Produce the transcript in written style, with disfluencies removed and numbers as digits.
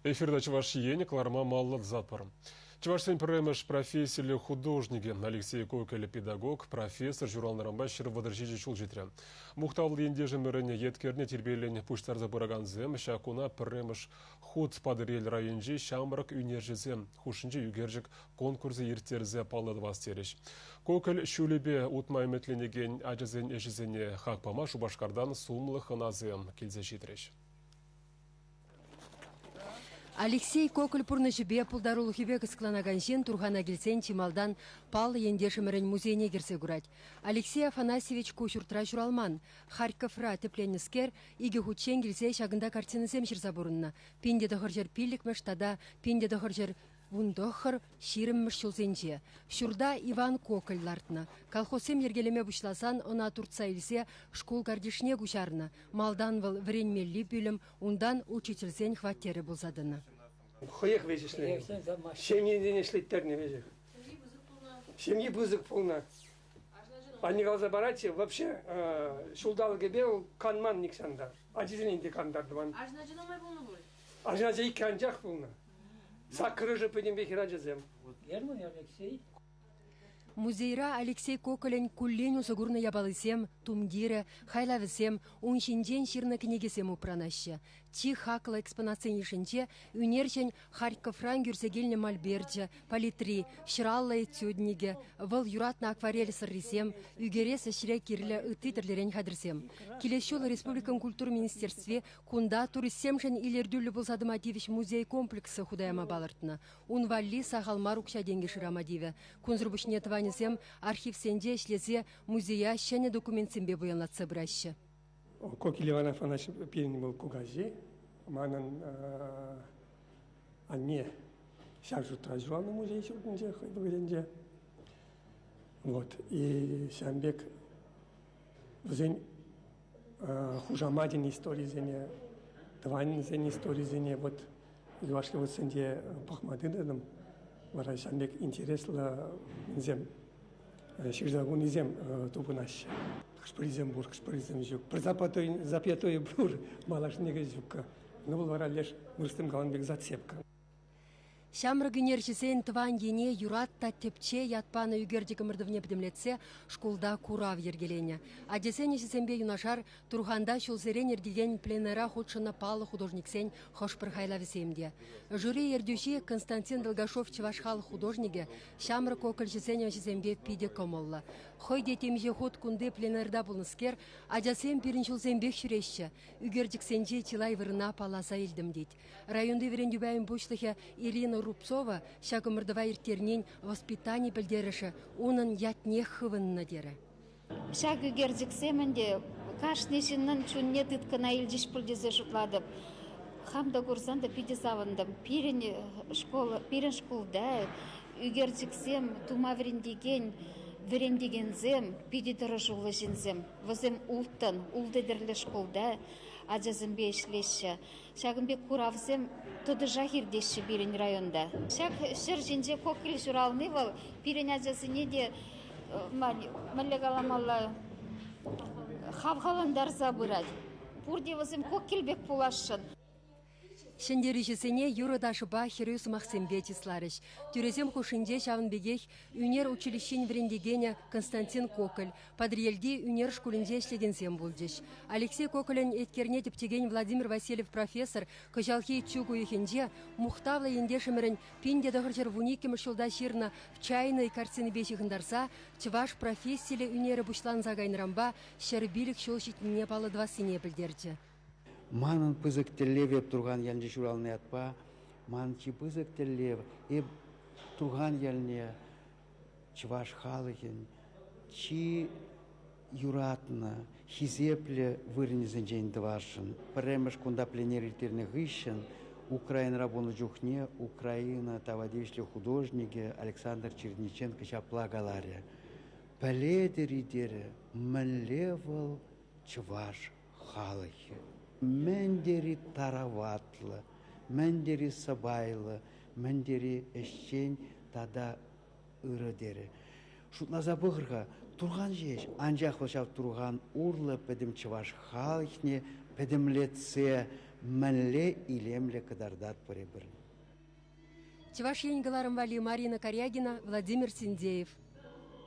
Эфирта Чӑваш Ен кӑларма маллатсатпӑр. Чӑвашсен пӗрремӗш профессиллӗ художникӗ Алексей Кокель педагог, профессор ҫуралнӑранпа 137 ҫул ҫитрӗ. Мухтавлӑ ентешӗмӗрӗн еткерне тирпейлӗн пуҫтарса пыракансем ҫак куна пӗрремӗш хут Патӑрьел районӗнчи ҫамрӑк ӳнерҫӗсем хушшинче ӳкерчӗк конкурсӗ ирттерсе паллӑ тӑвас терӗҫ. Кокель ҫулӗпе утма ӗмӗтленекен ачасен ӗҫӗсене хак пама Шупашкартан сумлӑ хӑнасем килсе ҫитрӗҫ. Алексей Коколь пурнӑҫӗпе, пултарулӑхӗпе кӑсӑкланакан ҫын Турхана килсен чи малтан паллӑ ентешӗмӗрӗн музейне кӗрсе курать. Алексей Афанасьевич ку ҫуртра ҫуралман. Харьковра тӗпленнӗскер икӗ хутчен килсе ҫакӑнта картинӑсем ҫырса пурӑннӑ. 1905 тата 1919 20-мӗш ҫулсенче ҫурта Иван Коколь лартнӑ. Колхозсем йӗркелеме пуҫласан ӑна туртса илсе шкул картишне куҫарнӑ. Малтан вӑл вӗренмелли пӳлӗм, унтан учительсен хваттерӗ пулса тӑнӑ. Хӑех веҫ ӗҫленӗ. Ҫемьесене ӗҫлеттернӗ веҫех. Ҫемйи пысӑк пулнӑ. Анне каласа паратчӗ, вообще ҫулталӑкӗпе вӑл канман нихҫан та. Ачисене те кантартӑман. Арҫын ача нумай пулнӑ пуль? Арҫын ача иккӗ анчах пулнӑ. Саккӑрӑшӗ пӗтӗмпех хӗрачасем. Герман Алексей. Музейра Алексей Коколӗн куллен усӑ курнӑ япалисем, тумтирӗ, хайлавӗсем, ун ҫинчен ҫырнӑ кӗнекесем упранаҫҫӗ. Чи хаклӑ экспонатсен йышӗнче ӳнерҫӗн Харьковран кӳрсе килнӗ мольберчӗ, палитри, ҫӑраллӑ этюдникӗ, вӑл юратнӑ акварель сӑррисем, ӳкерес ӗҫре кирлӗ ытти тӗрлӗрен хатӗрсем. Килес ҫул республикӑн культура министерстви Кунта туристсемшӗн илӗртӳллӗ пулса тӑма тивӗҫ музей комплексӗ хута яма палӑртнӑ. Ун валли сахал мар укҫа-тенкӗ шырама тивӗ. Кунсӑр пуҫне тӑванӗсем архивсенче ӗҫлесе музея ҫӗнӗ документсемпе пуянлатса пыраҫҫӗ. Кокель Иван Афанасьевич пирӗн вӑл кукаҫи. Манӑн анне ҫав ҫуртра ҫуралнӑ музей ҫуртӗнче хӑй вӑхӑтӗнче. Вот. И ҫавӑн пек вӗсен хушамачӗн историсене, тӑванӗсен историсене вот юлашки вӑхӑтсенче пӑхма тытӑнтӑм. Вара ҫавӑн пек интереслӗ мӗнсем ҫырса хунисем тупӑнаҫҫӗ. Хӑш-пӗрисем пур, хӑш-пӗрисем ҫук. Пӗр запятой пур, малашне ҫукка. Ну, вӑл вара леш вырӑссем каланӑ пек зацепка. Ҫамрӑк ӳнерҫӗсен тӑван ене юрат та тӗпче ят панӑ ӳкерчӗк ӑмӑртӑвне пӗтӗмлетсе шкулта курав йӗркеленӗ. Ачасен ӗҫӗсемпе юнашар Турханта ҫулсерен иртекен пленэра хутшӑннӑ паллӑ художниксен хӑш-пӗр хайлавӗсем те. Жюри ертӳҫи Константин Долгашов чӑваш халӑх художникӗ ҫамрӑк кокольҫӑсен ӗҫӗсемпе питӗ кӑмӑллӑ. Хӑй те темиҫе хут кунти пленэрта пулнӑскер, ачасем пирӗн ҫулсемпех ҫӳреҫҫӗ, ӳкерчӗксенче чылай вырӑна палласа илтӗм тет. Районти вӗрентӳ пайӗн пуҫлӑхӗ Ирина Рубцова ҫак ӑмӑртӑва ирттернин воспитани пӗлтерӗшӗ унӑн ятнех хывӑннӑ терӗ. Ҫак ӳкерчӗксем ӗнтӗ кашни ҫыннӑн чунне тыткӑна илчӗҫ пуль тесе шутлатӑп. Хам та курсан та питӗ савӑнтӑм. Пирӗн школа, пирӗн шкулта ӳкерчӗксем тума вӗрентекен вӗрентекенсем питӗ тӑрӑшуллӑ ҫынсем. Вӗсем улттӑн, ултӑ тӗрлӗ шкулта ачасемпе ӗҫлеҫҫӗ. Ҫакӑн пек куравсем тӑтӑшах иртеҫҫӗ пирӗн районта. Ҫак ҫӗр ҫинче кокель ҫурални вӑл пирӗн ачасене те мӗнле каламалла хавхалантарса пырать. Пурте вӗсем кокель пек пуласшӑн. Ҫӗнтерӳҫӗсене юрӑ-ташӑпа хӗрӳ сӑмахсемпе чысларӗҫ. Тӳресем хушшинче ҫавӑн пекех ӳнер училищин вӗрентекенӗ Константин Коколь, Патӑрьелти ӳнер шкулӗнче ӗҫлекенсем пулчӗҫ. Алексей Коколӗн еткерне тӗпчекен Владимир Васильев профессор кӑҫалхи чӳк уйӑхӗнче мухтавлӑ ентешӗмӗрӗн 1912 ҫулта ҫырнӑ «Чайнӑй» картинипе ҫыхӑнтарса чӑваш профессиллӗ ӳнерӗ пуҫланса кайнӑранпа 105 ҫул ҫитнине паллӑ тӑвассине пӗлтерчӗ. Манӑн пысӑк тӗллев эп Турхан ялӗнче ҫуралнӑ ятпа, ман чи пысӑк тӗллев эп Турхан ялне чӑваш халӑхӗн чи юратнӑ, хисеплӗ вырӑнӗсенчен тӑвасшӑн. Пӗрремӗш кунта пленэр ирттернӗ хыҫҫӑн Украинӑра пулнӑ чухне Украина тава тивӗҫлӗ художникӗ Александр Черниченко ҫапла каларӗ: «Пӗлетӗр-и, терӗ, мӗнле вӑл чӑваш халӑхӗ. Мӗн тери тараватлӑ, мӗн тери сӑпайлӑ, мӗн тери ӗҫчен тата ырӑ терӗ. Шутласа пӑхӑр-ха, Турхан ҫеҫ, анчах вӑл ҫав Турхан урлӑ пӗтӗм чӑваш халӑхне пӗтӗмлетсе мӗнле илемлӗ кӑтартатпӑр эпир. Чӑваш Ен кӑларӑм валли Марина Карягина, Владимир Синдеев.